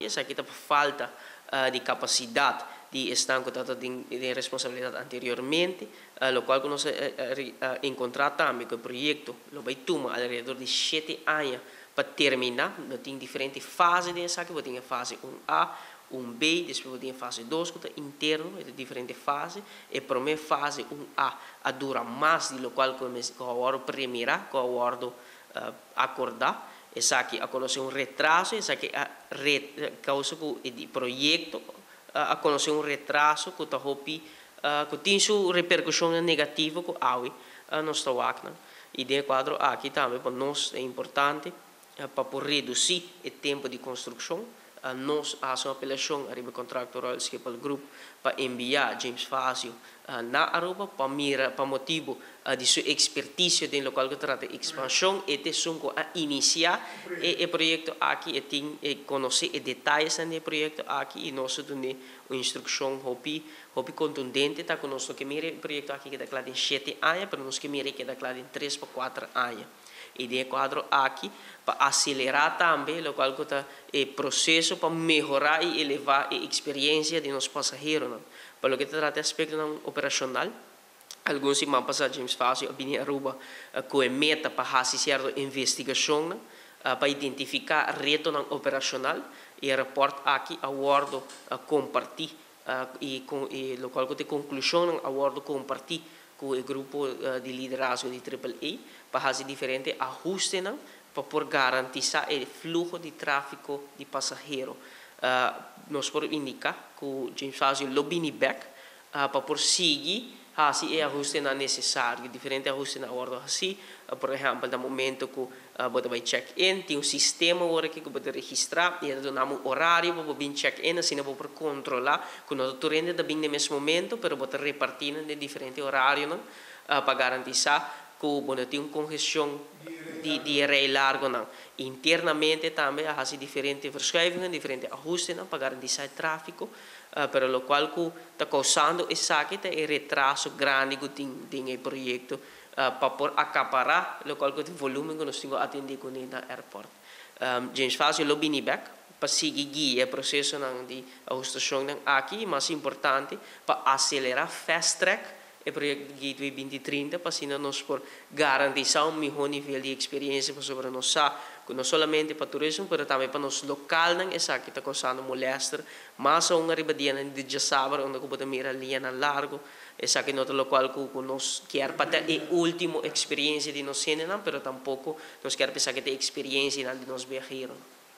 Esaki ta pa falta di capacidad di esnan cu tabata den responsabilidad anteriormente, locual cu nos a encontra tambe cu e proyecto lo bay tuma alrededor di shete aña pa termina. Lo tin diferente fase den esaki, bo tin e fase un A, un B, despues bo tin e fase dos cu ta interno, e ta diferente fase. E prome fase un A a dura mas di locual cu a wordo premira, cu a wordo acorda. Esaki a conoce un retraso, esaki a causa cu e proyecto a conoce un retraso cu ta hopi, cu tin su repercusionnan negativo cu awe nos ta wak nan. Y den e cuadro aki tambe pa nos ta importante pa por reduci e tempo di construccion. Nos a haci un apelacion ariba e contracto Royal Schiphol Group pa envia James Fazio na Aruba pa mira pa motibo di su experticio den locual cu trata expansion. E ta esun cu a inicia e proyecto aki, e tin e conoce e detayesnan di e proyecto aki y nos a dun'e un instruccion hopi hopi contundente ta cu nos no ke mira e proyecto aki keda cla den shete aña pero nos ke mira e keda cla den tres pa cuater aña. Y den e cuadro aki pa acelera tambe locual cu ta e proceso pa mehora y eleva e experiencia di nos pasaheronan. Pa loke ta trata e aspectonan operacional, algun siman pasa James Fazio a bini Aruba cu e meta pa haci cierto investigacionnan pa identifica retonan operacional y e rapport aki a wordo comparti y locual cu ta e conclusionnan a wordo comparti cu e grupo di liderazgo di Triple A pa haci diferente ahustenan pa por garantisa e fluho di trafico di pasahero. Nos por indica cu James Fazio lo bini bek pa por sigui haci e ahustenan necesario. Diferente ahustenan a wordo haci, por ehempel na momento cu bo ta bay check in, tin un sistema awor aki cu bo ta registra y e ta duna bo un horario pa bo bin check in, asina bo por controla cu no ta tur hende ta bin den mes momento, pero bo ta reparti nan den diferente horarionan pa garantisa cu bo no tin un congestion di e rij largonan. Internamente tambe a haci diferente verschuivingen, diferente ahustenan pa garantisa e trafico, pero locual cu ta causando esaki ta e retraso grandi cu tin den e proyecto pa por acapará locual cu ta e volumen cu nos tin cu atendé cuné na airport. James Fazio lo bini bek pa sigui guia e procesonan di ahustacionnan aki y mas importante pa acelera fast track e proyecto di Gateway 2030 pa asina nos por garantisa un miho nivel di experiencia pasobra nos sa cu no solamente pa turismo pero tambe pa nos localnan esaki ta causando molester mas aun ariba dianan di djasabra unda cu bo ta mira liñanan largo. Esaki no ta locual cu nos kier pa ta e ultimo experiencia di nos hendenan, pero tampoco nos kier pa esaki ta e experiencianan di nos biaheronan.